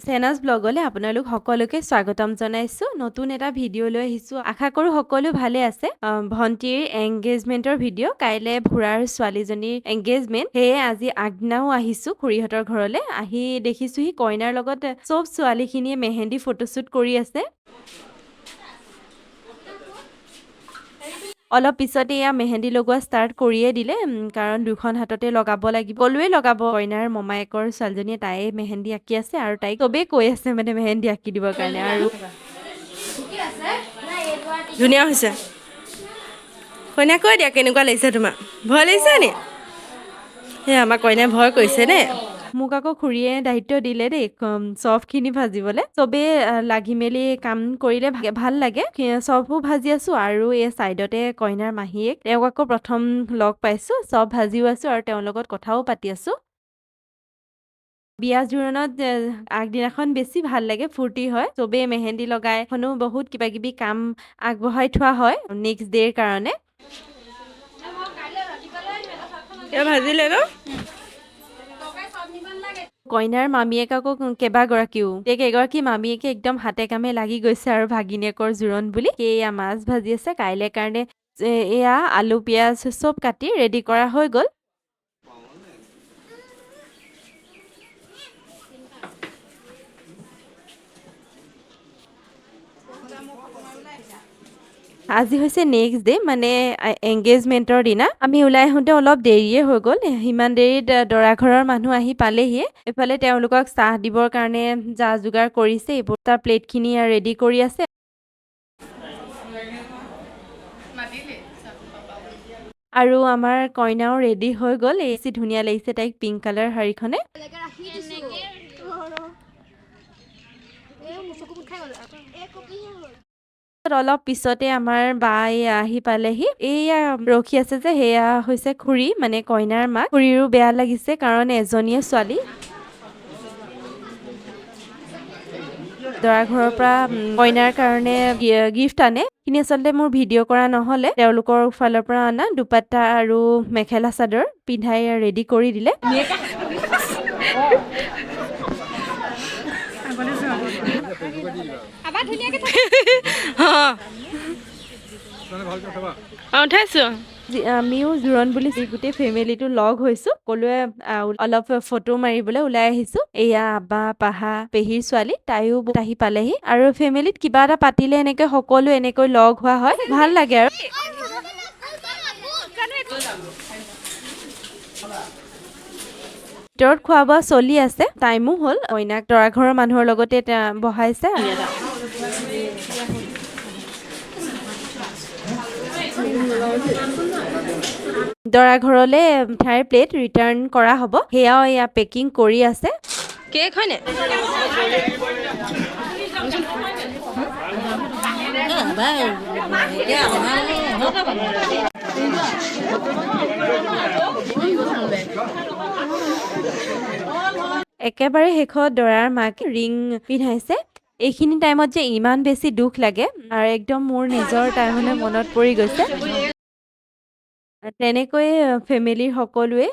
চেনাজ ব্লগলৈ আপোনালোক সকলোকে স্বাগতম জনাইছোঁ। নতুন এটা ভিডিঅ' লৈ আহিছোঁ। আশা কৰোঁ সকলো ভালে আছে। ভণ্টিৰ এংগেজমেণ্টৰ ভিডিঅ'। কাইলৈ খুৰাৰ ছোৱালীজনীৰ এংগেজমেণ্ট, সেয়ে আজি আগদিনাও আহিছোঁ খুৰীহঁতৰ ঘৰলৈ। আহি দেখিছোঁহি কইনাৰ লগত চব ছোৱালীখিনিয়ে মেহেন্দি ফটোশ্বুট কৰি আছে। অলপ পিছতে এয়া মেহেন্দি লগোৱা ষ্টাৰ্ট কৰিয়ে দিলে, কাৰণ দুখন হাততে লগাব লাগিব। সকলোৱে লগাব। কইনাৰ মমায়েকৰ ছোৱালীজনীয়ে তাইয়ে মেহেন্দি আঁকি আছে আৰু তাইক চবেই কৈ আছে মানে মেহেন্দি আঁকি দিবৰ কাৰণে। আৰু ধুনীয়া হৈছে। কইনা, কৈ দিয়া, কেনেকুৱা লাগিছে তোমাৰ? ভয় লাগিছে নি? সেই আমাৰ কইনাই ভয় কৰিছে দেই। মোক আকৌ খুৰীয়ে দায়িত্ব দিলে দেই চপখিনি ভাজিবলৈ। চবেই লাগি মেলি কাম কৰিলে ভাল লাগে। চপো ভাজি আছোঁ আৰু এই ছাইডতে কইনাৰ মাহীয়েক, তেওঁক আকৌ প্ৰথম লগ পাইছোঁ। চপ ভাজিও আছোঁ আৰু তেওঁৰ লগত কথাও পাতি আছোঁ। বিয়া জোৰোণত আগদিনাখন বেছি ভাল লাগে, ফূৰ্তি হয়, চবেই মেহেন্দি লগায়, এখনো বহুত কিবা কিবি কাম আগবঢ়াই থোৱা হয় নেক্সট ডে'ৰ কাৰণে। কিবা ভাজিলে ন? কইনাৰ মামীয়েক আকৌ কেইবাগৰাকীও, গোটেই কেইগৰাকী মামীয়েকে একদম হাতে কামে লাগি গৈছে আৰু ভাগিনীয়েকৰ জোৰোণ বুলি। এয়া মাছ ভাজি আছে কাইলৈ কাৰণে। এয়া আলু পিঁয়াজ চব কাটি ৰেডি কৰা হৈ গ'ল। আজি হৈছে নেক্সট ডে, মানে এংগেজমেণ্টৰ দিনা। আমি ওলাই আহোঁতে অলপ দেৰিয়ে হৈ গ'ল। সিমান দেৰিত দৰা ঘৰৰ মানুহ আহি পালেহিয়ে। এইফালে তেওঁলোকক চাহ দিবৰ কাৰণে যা যোগাৰ কৰিছে, এইবোৰ তাৰ প্লেটখিনি ৰেডি কৰি আছে। আৰু আমাৰ কইনাও ৰেডি হৈ গ'ল। বেছি ধুনীয়া লাগিছে তাইক পিংক কালাৰ শাৰীখনে। অলপ পিছতে আমাৰ বা আহি পালেহি। এইয়া ৰখি আছে যে, সেয়া হৈছে খুৰী, মানে কইনাৰ মাক। খুৰীৰো বেয়া লাগিছে কাৰণ এজনীয়ে ছোৱালী। দৰা ঘৰৰ পৰা কইনাৰ কাৰণে গিফ্ট আনে, সেইখিনি আচলতে মোৰ ভিডিঅ' কৰা নহ'লে। তেওঁলোকৰ ফালৰ পৰা অনা দুপাট্টা আৰু মেখেলা চাদৰ পিন্ধাই ৰেডি কৰি দিলে। উঠাইছোঁ। আমিও জোৰোণ বুলি গোটেই ফেমিলিটো লগ হৈছোঁ। সকলোৱে অলপ ফটো মাৰিবলৈ ওলাই আহিছোঁ। এয়া আবা, পাহা, পেহীৰ ছোৱালী, তাইও আহি পালেহি। আৰু ফেমিলিত কিবা এটা পাতিলে এনেকৈ সকলো এনেকৈ লগ হোৱা হয়, ভাল লাগে। আৰু ভিতৰত খোৱা বোৱা চলি আছে, টাইমো হ'ল। কইনাক দৰা ঘৰৰ মানুহৰ লগতে বহাইছে। দৰা ঘৰলৈ মিঠাইৰ প্লেট ৰিটাৰ্ণ কৰা হ'ব, সেয়াও এয়া পেকিং কৰি আছে। কেক হয়নে? একেবাৰে শেষত দৰাৰ মাকে ৰিং পিন্ধাইছে। এইখিনি টাইমত যে ইমান বেছি দুখ লাগে আৰু একদম মোৰ নিজৰ টাইমলৈ মনত পৰি গৈছে। তেনেকৈয়ে ফেমিলিৰ সকলোৱে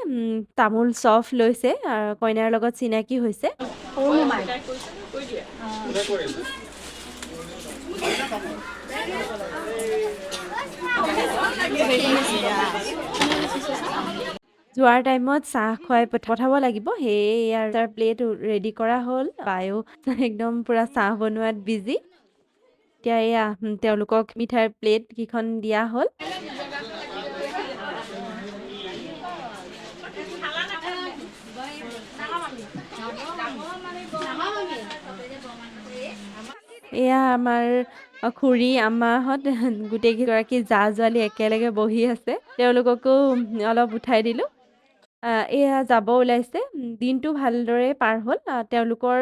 তামোল চফ লৈছে আৰু কইনাৰ লগত চিনাকি হৈছে। যোৱাৰ টাইমত চাহ খুৱাই পঠাব লাগিব, সেয়ে ইয়াৰ তাৰ প্লেট ৰেডি কৰা হ'ল। বায়ো একদম পূৰা চাহ বনোৱাত বিজি। এতিয়া এয়া তেওঁলোকক মিঠাইৰ প্লেট কেইখন দিয়া হ'ল। এয়া আমাৰ খুৰী, আম্মাহঁত গোটেইকেইগৰাকী জা জোৱালী একেলগে বহি আছে, তেওঁলোককো অলপ উঠাই দিলোঁ। এয়া যাব ওলাইছে। দিনটো ভালদৰে পাৰ হ'ল। তেওঁলোকৰ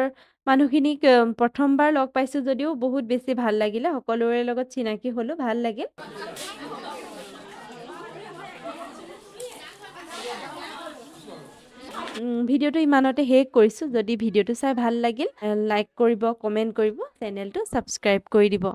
মানুহখিনিক প্ৰথমবাৰ লগ পাইছোঁ যদিও বহুত বেছি ভাল লাগিলে, সকলোৰে লগত চিনাকি হ'লোঁ, ভাল লাগিল। ভিডিঅ'টো ইমানতে শেষ কৰিছোঁ। যদি ভিডিঅ'টো চাই ভাল লাগিল, লাইক কৰিব, কমেণ্ট কৰিব, চেনেলটো ছাবস্ক্ৰাইব কৰি দিব।